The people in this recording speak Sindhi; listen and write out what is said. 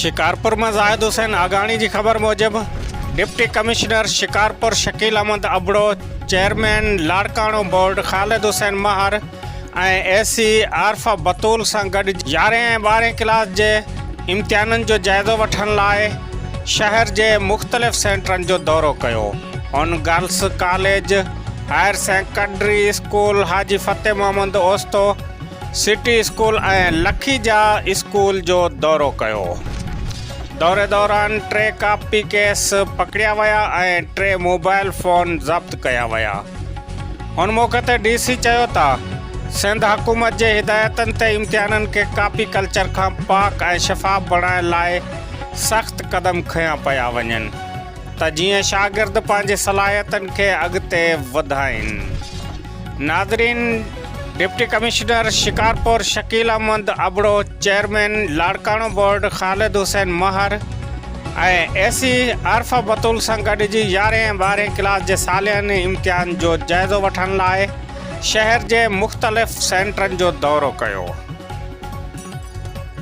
شڪارپور مان زاهد حسين آگاڻي جي خبر موجب deputy commissioner Shikarpur Shakeel Ahmed Abro, chairman Larkana board Khalid Hussain Mahar ۽ A C Arifa Batool سان گڏ يارهين ۽ ٻارهين ڪلاس جي امتحانن جو جائزو وٺڻ لاء شهر جي مختلف سينٽرن جو دورو ڪيو. هن girls college, higher secondary school Haji Fateh Muhammad Austo, city school ۽ Lakhija school جو دورو ڪيو. دوري دوران ٽي ڪاپي ڪيس پڪڙيا ويا ۽ ٽي موبائل فون ضبط ڪيا ويا. ان موقعي تي ڊي سي چيو ته سنڌ حڪومت جي هدايتن تي امتحانن کي ڪاپي ڪلچر کان پاڪ ۽ شفاف بڻائڻ لاء سخت قدم کنيا پيا وڃن ته جيئن شاگرد پنهنجي صلاحيتن کي اڳتي وڌائين. ناظرين deputy commissioner Shikarpur Shakeel Ahmed Abro, chairman Larkana board Khalid Hussain Mahar ۽ A C Arifa Batool سان گڏجي يارهين ۽ ٻارهين ڪلاس جي سالياني امتحان جو جائزو وٺڻ لاء شهر جي مختلف سينٽرن جو دورو ڪيو.